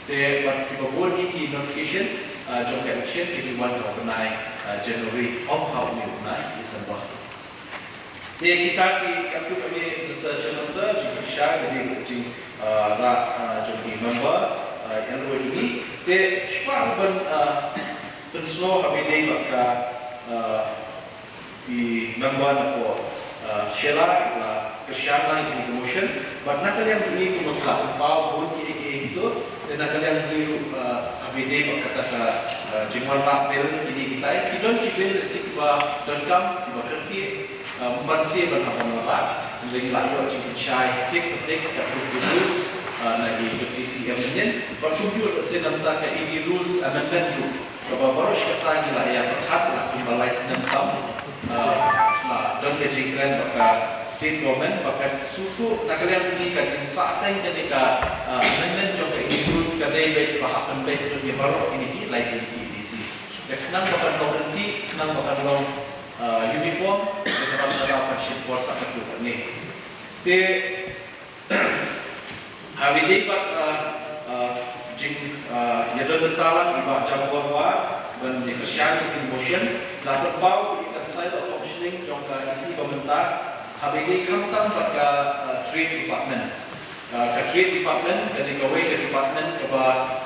Te bad kiba bun hi ki notification, ah, jong ka election ki ju wan ha u bnai, ah, January, ym ha une u bnai December. Te kita ki, katto katne, Mister Chairman Sir, jingpynshai ka dei ka jing, ah, rah, ah, jong ki member, ah, ïa la jong ngi. Te shuwa ban, ah, pynsngew ha ba ïadei bad ka, ah, i member na pdeng, ah, Sheila, i la kyrshan lang ïa kane ka motion, bad na ka liang jong ngi kumba la pynpaw bun kiei kiei kito, te na ka liang jong ngi ruh, ah, ha ba ïadei bad kata ka, ah, jingwanrah bill kine kitai, ki don ki bill lehse kiba donkam, kiba kyrkieh, ah, ym banse ban hap ban wanrah, hynrei ngi la ïoh jingpynshai, thik thik, katkum ki rules, ah, na i Deputy C M mynnin, bad kumjuh lehse na ka bynta ka A D rules amendment ruh. Kaba baroh shi katta ngi la ïa pyrkhat la kumba lai snem tam, ah, la don ka jingkren bad ka state government, bad ka sngewthuh na ka liang jong ngi ka jingsahteng kane ka, ah, amendment jong ka A D rules ka dei beit ba hap ban beit ïa baroh kine ki lai tylli ki A D C. Te khnang ba kan long ryntih, khnang ba kan long, ah, uniform, te ka ban ka ban shim por sa katto katne. Te ha ba ïadei bad, ah, ah, jing, ah, ïadon bynta lang i Bah Jambor War ban ïa kyrshan ïa kane ka motion, la pynpaw ïa ka style of functioning jong ka E C ba mynta ha ba ïadei khamtam bad ka, ah, Trade Department. Ah, ka Trade Department ka dei kawei ka department kaba,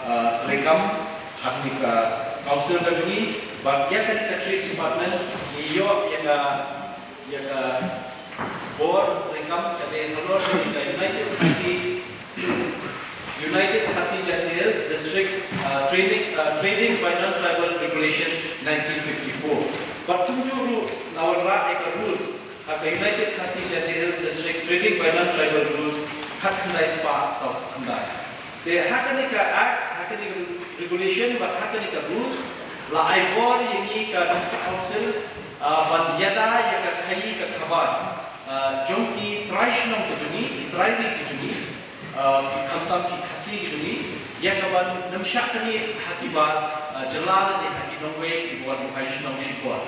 ah, treikam ha kane ka council ka jong ngi, bad ïa kane ka Trade Department ngi ïoh ïa ka ïa ka bor treikam ka dei halor ka United Khasi, United Khasi Jaintia Hills District, uh, Trading, uh, Trading by Non-Tribal Regulation nineteen fifty-four. Bad kumjuh ruh la wanrah ïa ka rules ha ka United Khasi Jaintia Hills District Trading by Non-Tribal Rules khatkhyndai spah sawphew khyndai. Te ha kane ka act, ha kane ka regulation, bad ha kane ka rules, la ai bor ïa ngi ka District Council, ah, ban ïada ïa ka khaïi ka khabai, ah, jong ki trai shnong ki jong ngi, ki trai ri ki jong ngi, ah, khamtam ki Khasi ki jong ngi, ïa ka ban nym shah kane ha kiba, ah, jylla lane ha ki nongwei kiba wan buh ai shnong shipor.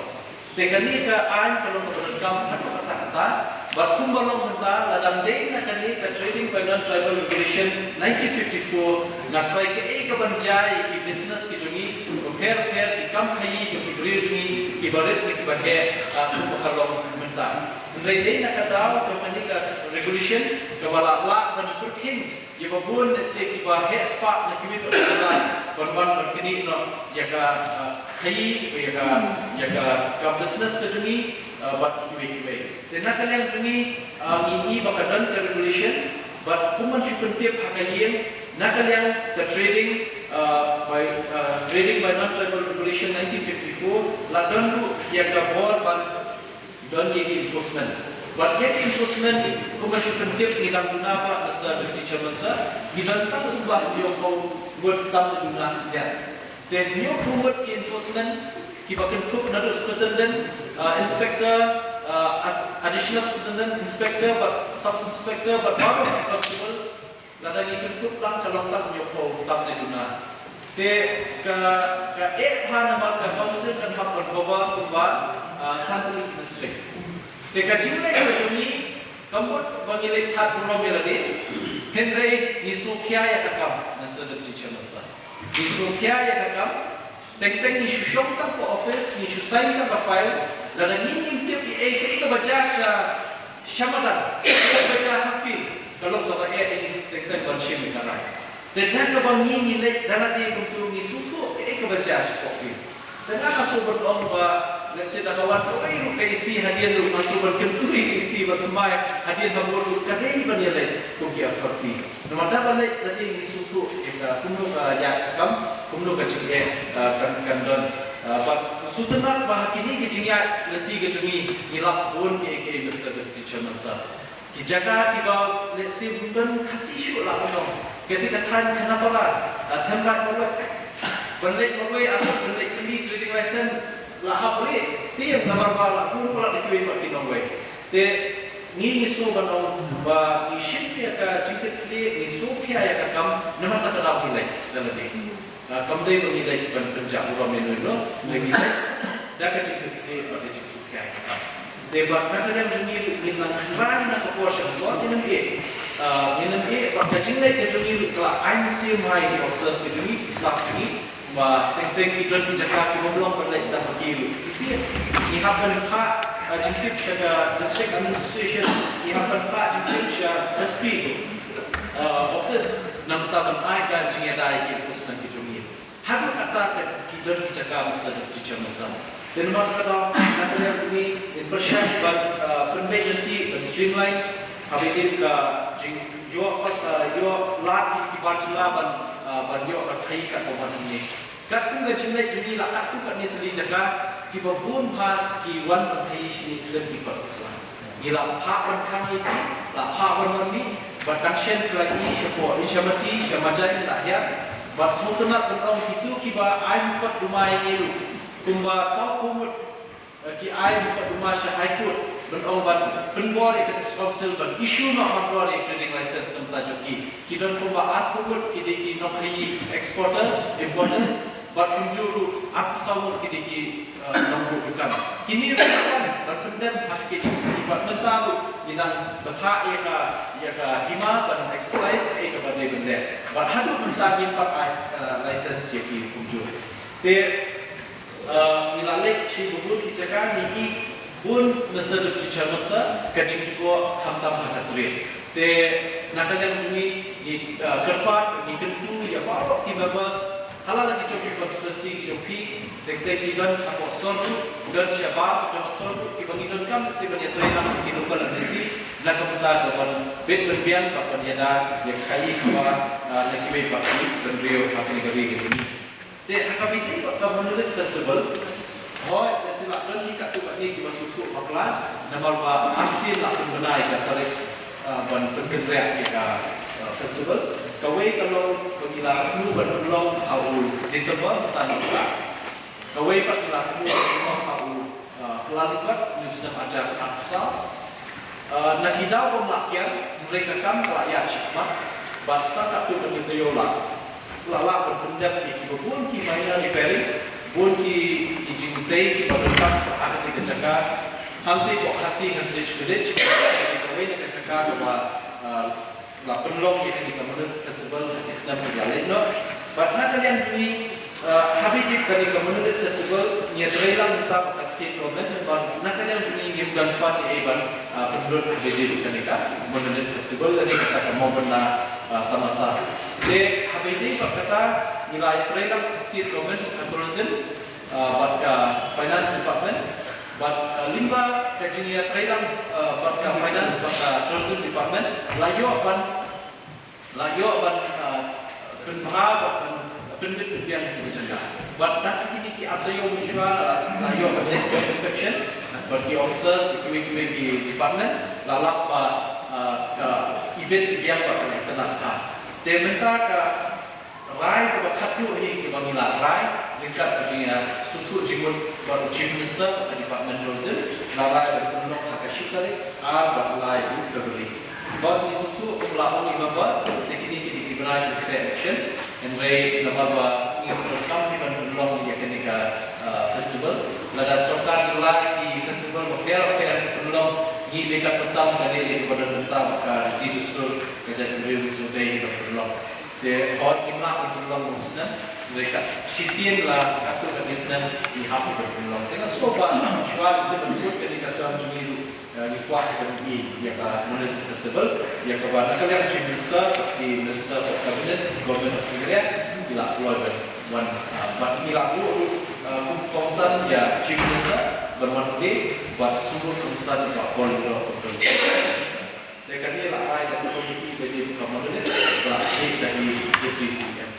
Te kane ka aiñ ka long kaba donkam haduh katta katta, bad kumba long mynta, lada ym dei na kane ka Trading by Non-Tribal Regulation nineteen fifty-four, nga trai kaei kaban jia ïa ki business ki jong ngi, bapher bapher ki kam khaïi jong ki briew jong ngi, kiba rit ne kiba heh, ah, kumba ka long mynta. Hynrei dei na ka daw jong kane ka regulation, kaba la lah ban pyrkhing ïa ba bun lehse kiba heh spah na kiwei pat ki jylla ban wan ban knieh noh ïa ka, ah, khaïi, ïa ka, ïa ka, ka business ka jong ngi, ah, bad kiwei kiwei. Te na ka liang jong ngi, ah, ngi i ba ka don ka regulation, bad kum ban shu pyntip ha ka ïing, na ka liang ka trading, ah, by, ah, Trading by Non-Tribal Regulation nineteen fifty-four, la don ruh ïa ka bor ban don ïa ki enforcement. Bad ïa ki enforcement, kumba shu pyntip ngi dang duna pat, Mister Deputy Chairman Sir, ngi don tang kumba hynñiewphew ngut tam duna ïa. Te hynñiewphew ngut ki enforcement, kiba kynthup naduh superintendent, ah, inspector, ah, as-, additional superintendent, inspector, bad sub inspector, bad baroh ki constable, lada ngi kynthup lang ka long tang hynñiewphew tam ne duna. Te ka, ka eh bha namar ka council kan hap ban cover kumba, ah, san tylli ki district. Te ka jingleh ka jong ngi, kam mut ba ngi leit thad burom ïa lade, hynrei ngi sngewkhia ïa ka kam, Mister Deputy Chairman Sir. Ngi sngewkhia ïa ka kam, Teng teng ngi shu shong tang ka office, ngi shu sign tang ka file, lada ngi ngim tip ei ei kaei kaba jia sha, sha madan, kaei kaba jia ha field, ka long kaba eh ïa ngi teng teng ban shim ïa ka rai. Te da kaba ngi ngi leit da lade kumto ngi sngewthuh kaei kaba jia sha ka field. Te nga nga shu ban ong ba, lehse da ka wan kawei ruh ka E C hadien ruh, nga shu ban kyntu ïa ka E C ba thymmai hadien ha mut ruh ka dei ban ïaleit kum ki authority. Namar da ba leit lade ngi sngewthuh ïa ka kumno ka ïaid ka kam, kumno ka jingeh, eh, kan, kan don. Eh, bad sngewtynnat ba ha kine ki jingïaid lynti ka jong ngi ngi lap bun kiei kiei, Mister Deputy Chairman Sir. Ki jaka kiba lehse ym don Khasi shuh lah ban ong. Kata ka thaiñ Khanapara, eh, Themraij Marwei. Ban leit marwei arngut ban leit Hap ri, te namar ba la bun palat da kiwei pat ki nongwei. Te ngi ngi sngewbha ban ong ba ngi shim ïa ka jingkitkhlieh, ngi sngewkhia ïa ka kam, namar kata ka daw ngi leit da lade. Ah, kam dei ba ngi leit ban pynjah burom ïano ïano, ngi leit da ka jingkitkhlieh bad ka jingsngewkhia ïa ka kam. Te bad na ka liang jong ngi ruh ngin nang kynrang na ka por sha ka por, ngin nang ïeh. Ah, ngin nang ïeh bad ka jingleit ka jong ngi ruh ka la ai mynsiem ha ki officers ka jong ngi, ki staff jong ngi. Ba teng teng ki don ki jaka ki bym long ban leit tang ba ki ruh. Ki tieng. Ngi hap ban phah, ah, jingtip sha ka District Administration, ngi hap ban phah jingtip sha S P, ah, office, na ka bynta ban ai ka jingïada ïa ki enforcement ki jong ngi. Haduh katta ka ki don ki jaka, Mister Deputy Chairman Sir. Te namar kata ka daw, na ka liang jong ngi, ngin pyrshang ban, ah, pynbeit lynti, ban streamline, haba ïadei ka jingïoh, ah, ïoh lad ki bar jylla ban, ah, ban ïoh ka khaii katkum hangne. Katkum ka jingleit jong ngi la katto katne tylli jaka, kiba bun ha ki wan ban khaii shane khlem ki kot ki sla. Ngi la phah ban khang ïa ki, la phah ban wan mih, bad tang shen ki la ïohi shapoh Ri Shyamati, sha Majai la hiar, bad sngewtynnat ban ong kito kiba ai mukotduma ïa ngi ruh. Kumba saw phew ngut, eh, ki ai mukotduma sha High Court, ban ong ban pynbor ïa ka District Council ban issue noh marwei ïa ka trading license na ka bynta jong ki. Ki don kumba arphew ngut ki dei ki nongkhaii exporters, importers, bad kumjuh ruh arphew saw ngut ki dei ki, eh, nongbuh dukan. Kine ruh ki wan ban pyndem ha ka K H A D C bad mynta ruh ngi dang bthah ïa ka, ïa ka hima ban exercise ïa kaba dei ban leh. Bad haduh mynta ngim pat ai, eh, license ïa ki kumjuh. Te, eh, ngi la leit sha bun ki jaka, ngi ïohi bun, Mister Deputy Chairman Sir, ka jingjukut khamtam ha ka trade. Te na ka liang jong ngi, ngi, eh, kyrpad, ngi kyntu ïa baroh ki members, ha la ki jong ki constituency ki jong phi, teng teng ki don hapoh Sordu, don shabar jong Sordu, kiba ngi donkam shi ban ïatreilang ki local M D C, na ka bynta ka ban bit ban biang bad ban ïada ïa ka khaii kaba, ah, na kiwei pat ki briew ha kane ka ri ka jong ngi. Te ha kaba ïadei bad ka Monolith Festival, hooid, lehse la don hi katto katne kiba sngewthuh bakla, namar ba arsien la pynbna ïa ka tarik, ah, ban pynkynriah ïa ka, ah, festival. Kawei ka long ba ngi la thmu ban pynlong ha u December mynta ngi la. Kawei pat ngi la thmu ban pynlong ha u, ah, Kyllalyngkot, ha u snem arhajar arphew saw. Ah, na ki daw bym lah kiar, hynrei ka kam ka la ïaid shakhmat, bad stad katto katne taïew la, la lah ban pyndep ïa kiba bun ki minor repairing, bun ki, ki jingtei kiba donkam ha kane ka jaka, hangtei hapoh Khasi Heritage Village, kawei na ka jaka kaba, ah, la pynlong ïa kane ka Monolith Festival ha ki snem kiba la leit noh. Bad na ka liang jong ngi, eh, haba ïadei kane ka Monolith Festival, ngi ïatreilang mynta bad ka state government, bad na ka liang jong ngi ngim don fund ei ei ban, eh, pynlut haba ïadei kane ka Monolith Festival, lane kata ka Mawbynna, eh, Tamasa. Te haba ïadei bad kata, ngi la ïatreilang bad ka state government, ka tourism, ah, bad ka finance department, bad, ah, lyngba ka jingïatreilang, ah, bad ka finance bad ka tourism department, la ïoh ban, la ïoh ban, ah, pynbha bad ban pynbit pynbiang ïa ki agenda. Bad na kine ki ar taïew mynshuwa la, la ïoh ban leit joint inspection bad ki officers, kiwei kiwei ki department, la lap ba, ah, ka ibit ibiang bad ka itynnad. Te mynta ka rai kaba khatduh hi kaba ngi la rai, ryngkat ka jingïasngewthuh jingmut bad u Chief Minister bad ka Department Tourism, la rai ban pynlong ha ka shi tarik ar bad lai u February. Bad ngi sngewthuh kumba la ong i member, sa kine ki dei ki bnai ban kren election, hynrei namar ba ngim donkam hi ban pynlong ïa kane ka, ah, festival, lada sorkar jylla ki festival bapher bapher pynlong, ngi dei ka pyntam ka dei dei kaba don bynta bad ka riti dustur ka jaitbynriew, ngi sngewdei hi ban pynlong. Te hooid ngim lah ban pynlong u snem, hynrei kat shisien la katto katne snem ngi hap ban pynlong. Te nga sngewbha shuwa lehse ban kut kane ka term jong ngi ruh, eh, ngi kwah ban ïohi ïa ka Monolith Festival, ïa kaba na ka liang Chief Minister, ki Minister of Cabinet, Government of Meghalaya, ngi la kloi ban wan, eh, bad ngi la buh ruh, eh, kum kongsan ïa Chief Minister ban wan ïadei, bad sngewbha kongsan ïa ka All India Conference. Te kane la ai da ka komiti ba ïadei bad ka Monolith, ba la ai da i Deputy C M.